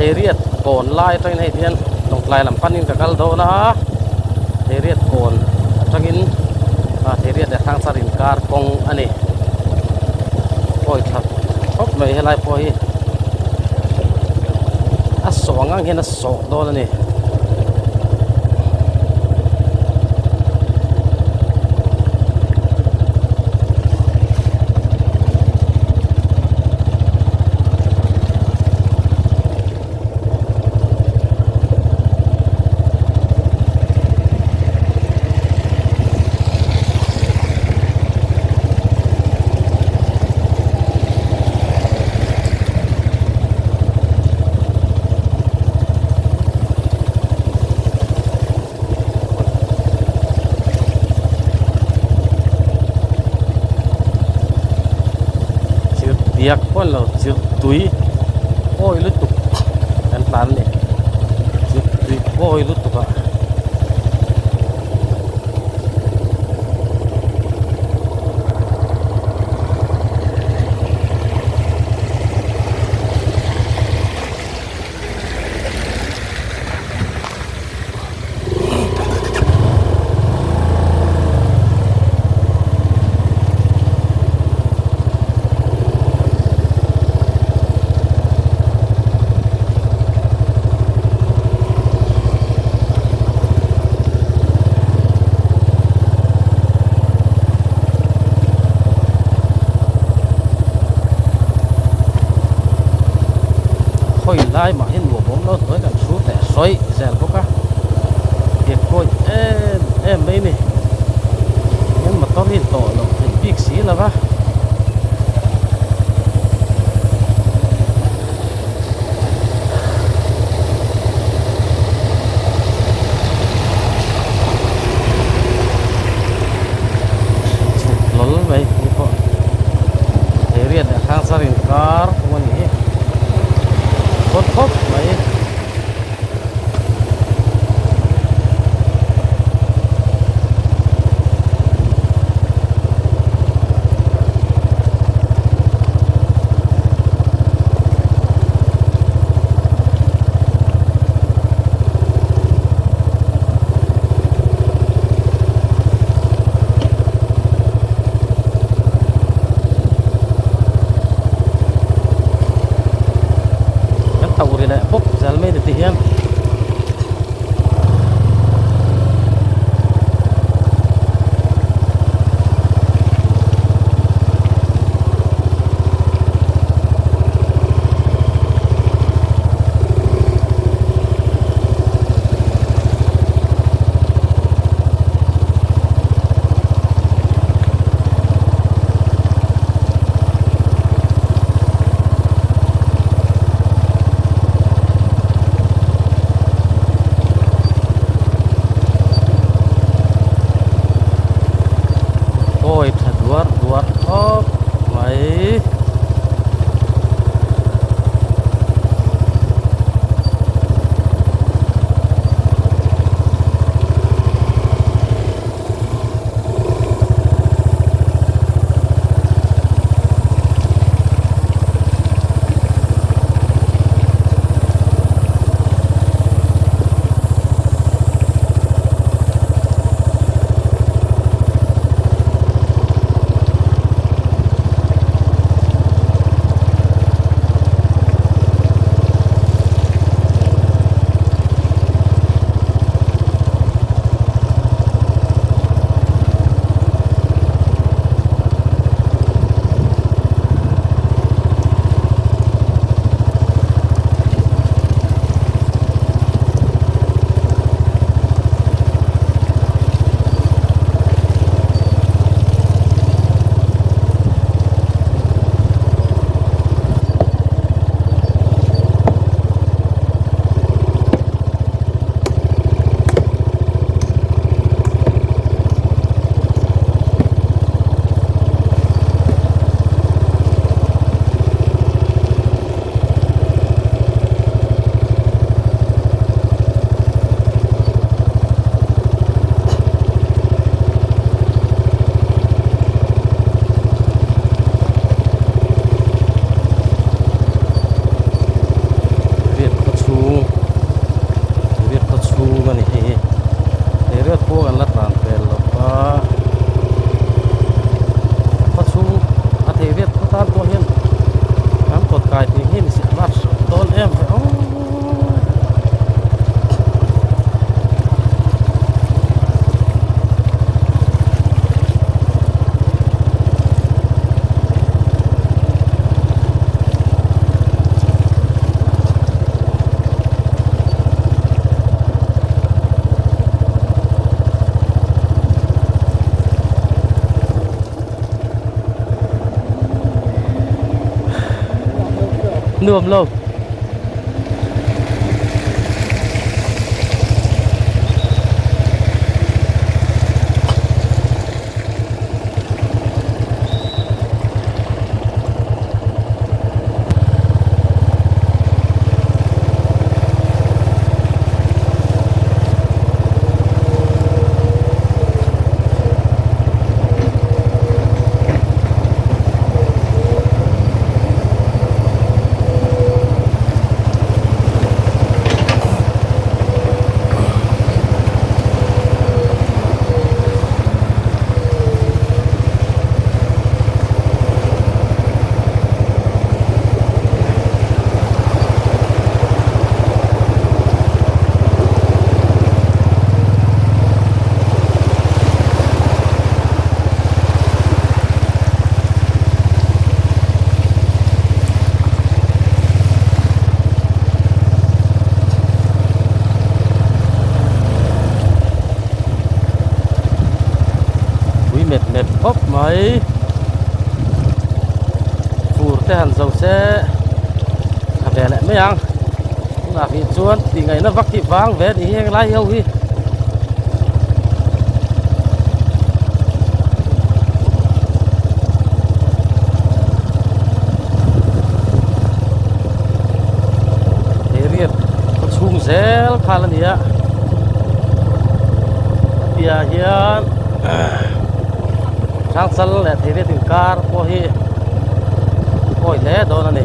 Theiriat kawn lai atangin hei hian Lawngtlai lam panin ka kal dawn a, Theiriat kawn atangin ah Theiriat leh Hrangchar inkar kawng a ni. Pawi tha khawp mai helai pawh hi a sawh ang ang hian a sawh dawn a ni. Chirhdiak pawh an lo chirh tui kawi lutuk kan tlan a ni chirh tui kawi lutuk ah. Khawi lai mah hi nuam awm lo hnuai kan hrut leh sawi zel bawk a biak kawi em em mai a ni hian motor hi tawh loh theih bik si lo va. Chhuk hlawl mai ni pawh Theiriat leh Hrangchar inkar kawng a ni hi khawt khawp mai. Kan tauh ri leh bawk zel mai ni ti hian. Kawi tha duar duar khawp mai. Nuam lo. Pui mep mep khawp mai fur te han zo se tha ve leh mai ang tunah hi chuan tih ngaihna vak hi vang ve a ni hi henglai ho hi. Riat khaw chhung zel khal a ni a a piahah hian Hrangchal leh Theiriat inkar pawh hi pawi hle dawn a ni.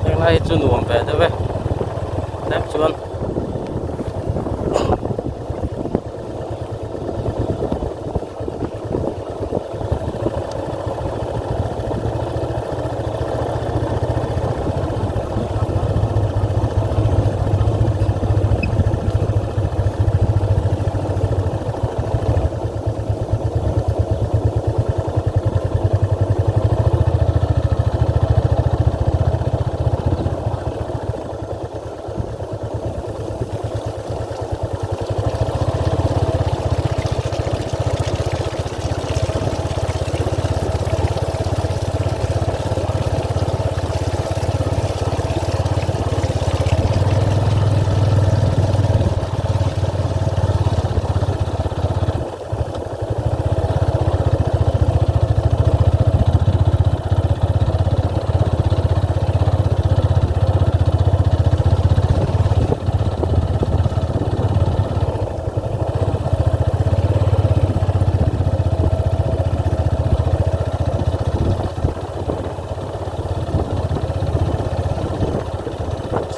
Heng lai hi chu nuam ve deuh e tlem chuan.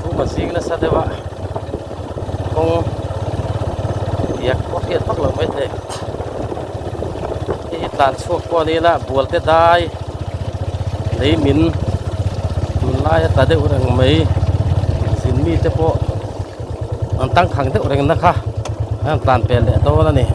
Chhum a zing nasa deuh a kawng diak pawh hriat vak loh maithei hei hi tlan chhuak pawh a ni ila bual te dai lei min tunlai a tla deuh reng mai zin mi te pawh an tangkhang deuh reng na kha an tlan pel leh dawn a ni.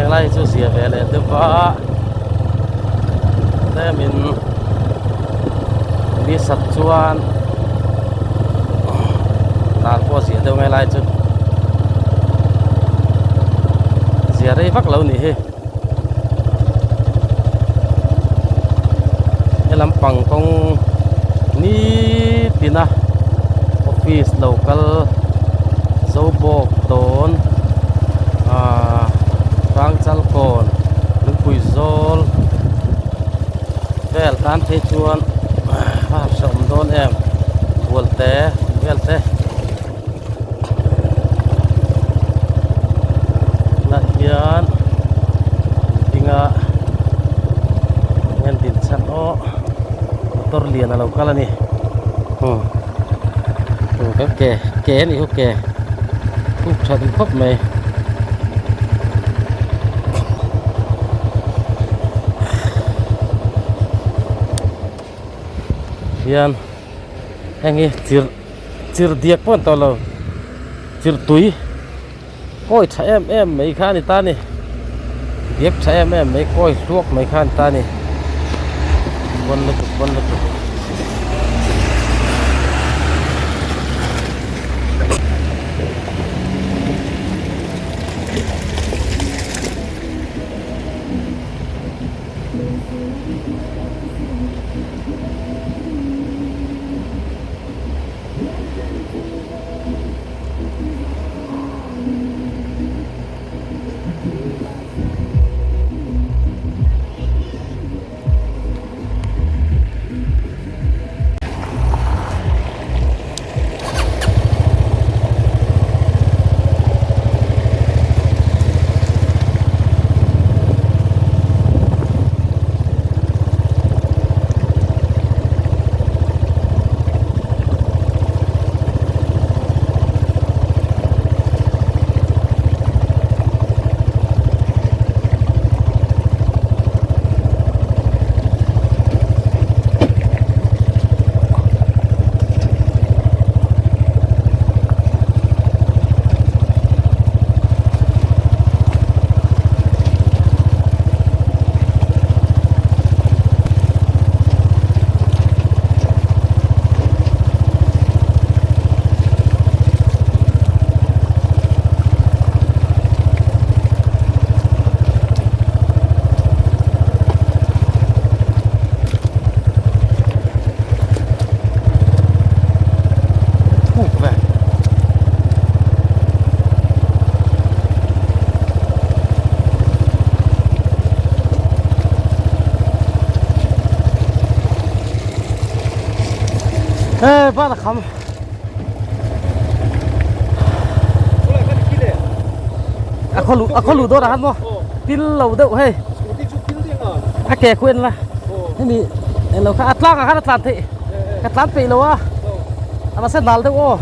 Henglai hi chu zia ve leh deuh va. Tlemin ni sat chuan dan pawh a ziah deuh ngai lai chu zia rei vak lo nih hi he lampang kawng nitina office lo kal Zobawk dawn ahh Hrangchalkawn Lungpui zawl vel tan phei chuan a hausa awm dawn em bualte vel te tunah hian dinga hian din chhan aw motor lian a lo kal a ni umm kan ke ke a nih chu ke thuk tha duh khawp mai. Hian heng hi chirh chirh diak pawh a ni tawh lo chirh tui kawi tha em em mai kha a ni ta a ni diak tha em em mai kawi hluak mai kha a ni ta a ni bawn lutuk bawn lutuk. Thuk ve. Ê, ba là khăm. A khaw lu a khaw lu dawt ah khan maw pil lo deuh hei a ke khu en la hemi englo kha a tlang ah khan a tlan theih ka tlan peih lo a a mahse nal deuh aw.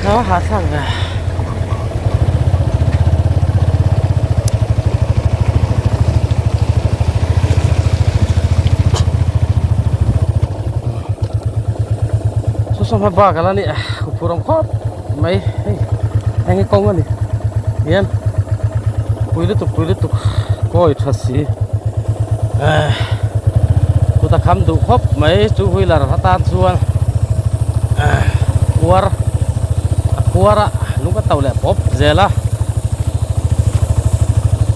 Nó hả sang về Saw saw hma bak ala ni huphurh awm khawp mai hei heng hi kawng a ni hian pui lutuk pui lutuk kawi tha si eh kut a kham duh khawp mai chu wheeler atan chuan eh khuar a khuar a lung a to leh pawp zel a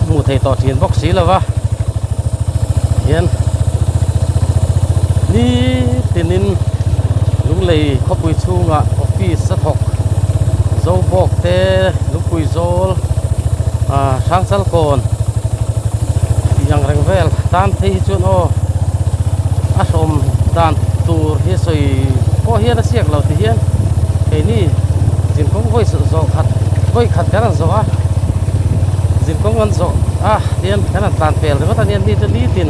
hmuh theih tawh thin bawk si lo va hian nitinin lunglei khawpui chhungah office a thawk Zobawk te Lungpui zawl ah Hrangchalkawn tih ang reng vel tan phei hi chuan aw a hrawm dan tur hi sawi pawh hian a siak lo ti hian keini zinkawng vawi zawh khat vawi khat kan han zawh a zinkawng an zawh a tihian kan han tlan pel ringawt a nia mi chu nitin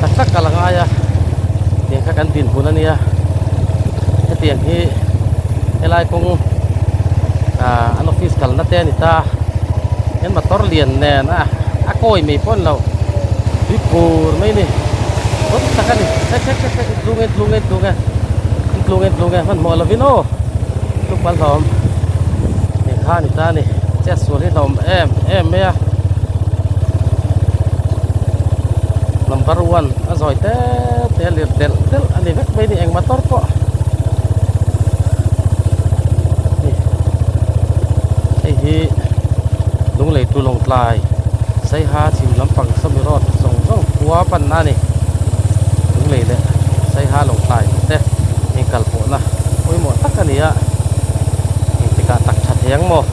tak tak kal a ngai a tiang kha kan dinhmun a nia hetiang hi helai kawng ah an office kalna te a ni ta hian motor lian nen a a kawi mai pawh a ni lo tui pur mai a ni. Pawn tak a ni hek hek hek hek tlung e tlung e tlung e tlung e tlung e hmanhmawh lovin aw tluk pal hlawm eng kha a ni ta a ni chet sual hi hlawm em em mai a number one a zawi te te a lir delh delh a ni vek mai a ni eng motor pawh hei hi lunglei tu lawngtlai saiha chhim lampang sawmi road zawng zawng khua panna a ni lunglei leh saiha lawngtlai te inkal pawhna pawimawh tak a ni a engtikah tak tha thei ang maw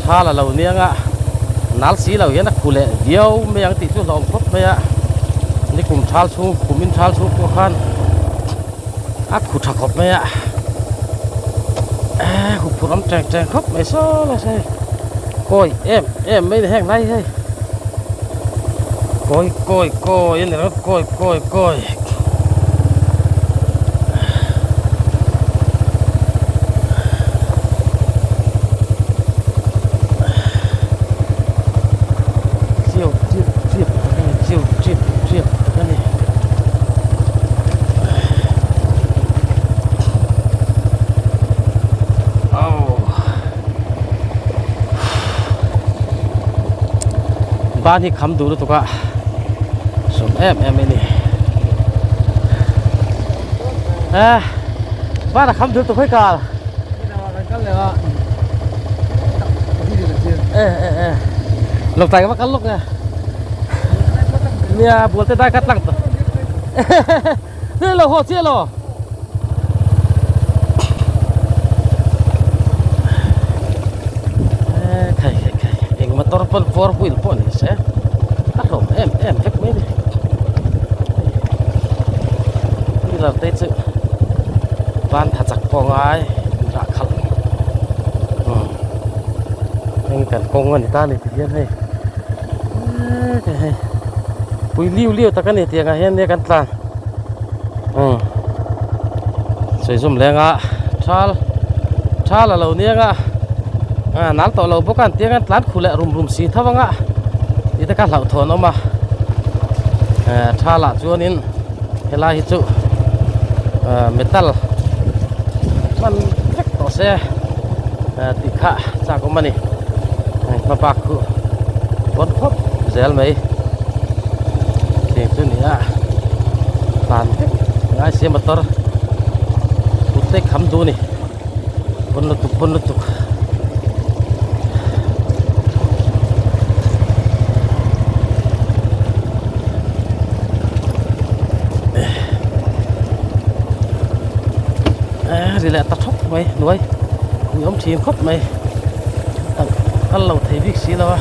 tha la lo nia nga nal si lo hian a khu leh viau mai ang tih chu hlawm khawp mai a nikum thal chhung kumin thal chhung pawh khan a khu tha khawp mai a eh huphurh awm teng teng khawp mai saw lai saw hei kawi em em mai ni heng lai hei kawi kawi kawi a ni ringawt kawi kawi kawi. Chiu chip chip tak a ni chiu chip chip tak a ni. Ban hi kham duh lutuk a sawm em em mai a ni eh ban a kham duh lutuk hawi kal eh eh eh lawng tlai ka va kal lawk nge nia bual te dai kha tlang tawh Thế là họ chia lò. Khai khai khai eng motor pawn four wheel pawh ni se a hlawm em em vek mai ni wheeler te chu van tha chak pawh ngai rah khalh heng kan kawng a ni ta ni ti hian hei hei pui liu liu tak a ni tiang ah hian nia kan tlan umm sawi zum leng a thal thal a lo niang a ah nal tawh lo bawk a an tiang an tlan khu leh rum rum si tho ang a tih te kha hlauhthawn awm a eh thal ah chuanin helai hi chu ah metal hman vek tawh se eh tih kha chak awm a ni hei hmabak khu pawn khawp zel mai tiang chu ni a tlan vek ngai sia motor kut te kham duh a ni pawn lutuk pawn lutuk. Ri leh ta thawk mai hnuai ui awm thin khawp mai kal lo thei bik si lo a.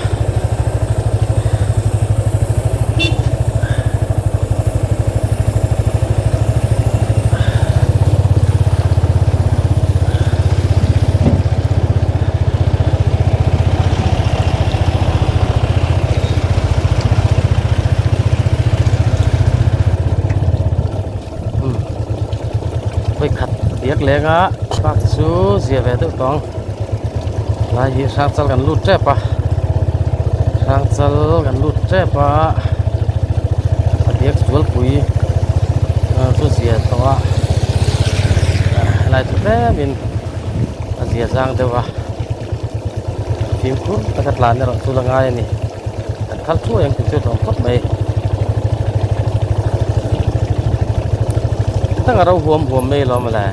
Vawikhat diak leng a park chu zia ve deuh tawng lai hi hrangchal kan lut tep a hrangchal kan lut tep a a diak zualpui chu zia tawh a helai chu tlemin a zia zang deuh a fimkhur taka tlan erawh chu la ngai a ni. Kan khal thuai ang tih chu a tlawm khawp mai. Tang a ro huam huam mai alawm mawle.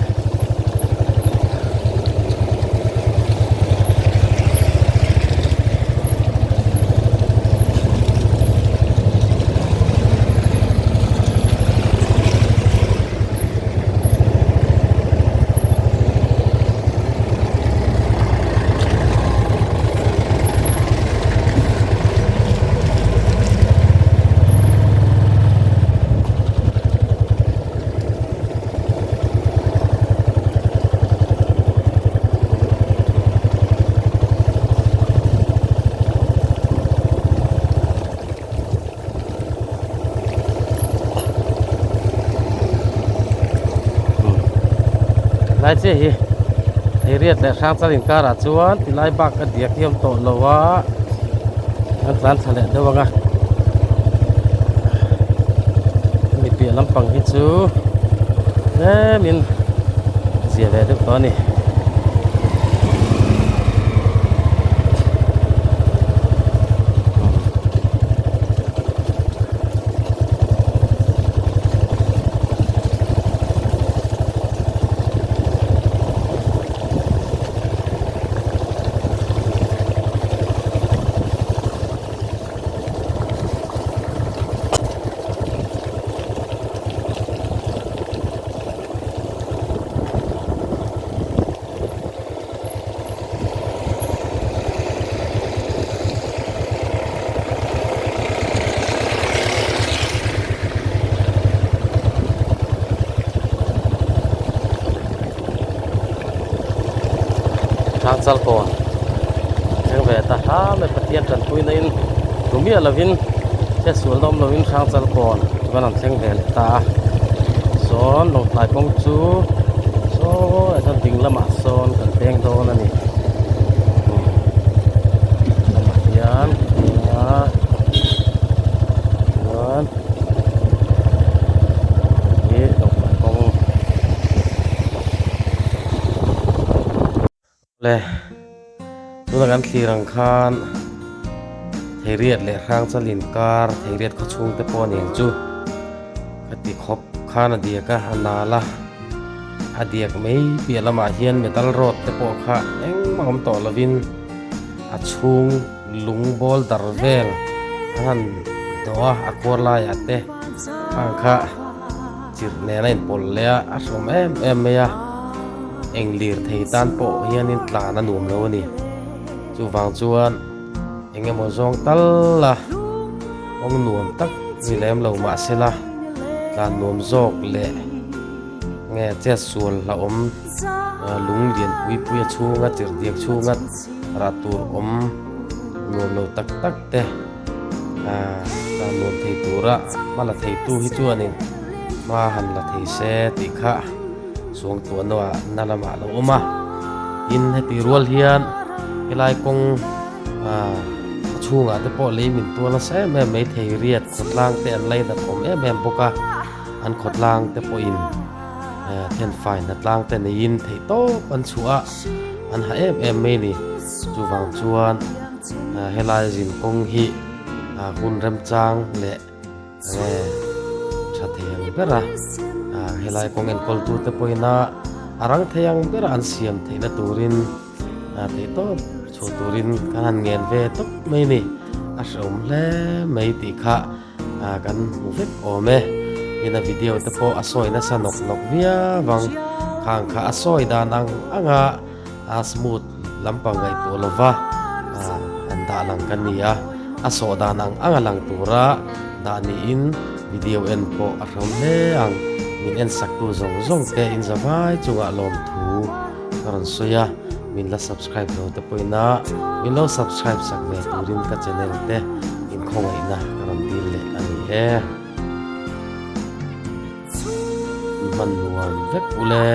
Lai chiah hi Theiriat leh Hrangchal inkarah chuan tilai bak a diak hi a awm tawh lo a an tlan thla leh deuh ang a hemi piah. Lampang hi chu tlemin zia ve deuh tawh a ni. Hrangchal kawn thleng ve ta hram e Pathian tanpuina in hmu miah lovin hriatsual na awm lovin Hrangchal kawn chu kan han thleng ve leh ta a sawn Lawngtlai kawng chu saw ah sawn ding lamah sawn kan peng dawn a ni lamah hian chuan hi Lawngtlai kawng. Le tuna kan thlir ang khan Theiriat leh Hrangchal inkar Theiriat khaw chhung te pawh a ni ang chu ka ti khawp khan a diak a a nal a a diak mai piah lamah hian metal rod te pawh kha engmah awm tawh lovin a chhung lung boulder vel an han dawh a a khuar laiah te khang kha. Chirh nen a inpawlh leh a, a hrawm em em mai a, eng lirthei tan pawh hianin tlan a nuam lo a ni. Chuvang chuan eng emaw zawng tal a kawng nuam tak ni lem lo mahsela tlan nuam zawk leh nge chet sual hlauhawm lung lian pui pui a chhunga chirh diak chhunga rah tur awm nuam lo tak tak te. Ahh nuam thei tura hma la thei tu hi chuanin hma han la thei se tih kha suangtuahna na lamah a lo awm a tin heti rual hian helai kawng ahh a chhungah te pawh lei min tual nasa em em mai thei riat khawtlang te an lainat awm em em bawk a an khawtlang te pawhin ahh thenfai hnatlang te neiin theihtawp an chhuah a an ha em em mai a ni chuvang chuan. Helai zin kawng hi hun remchang leh enge tha thei ang ber a helai kawng enkawl tu te pawhin a a rang thei ang ber a an siam theihna turin theihtawp chhuah turin kan han ngen ve tawp mai a ni a hrehawm hle mai tih kha kan hmu vek awm e tin a video te pawh a sawi nasa nawk nawk viau ang khang kha a sawi dan ang ang a. A smooth lampang ngaihtuah lova an dah lang ka ni a, a sawh dan ang ang a lang tura dah niin video en pawh a hrawm hle ang. Min en saktu zawng zawng te in zavai chungah lawmthu ka rawn sawi a, min la subscribe lo te pawhin a min lo subscribe sak ve turin ka channel te inkhawngaihna ka rawn dil leh a ni e. Hman nuam vek ule.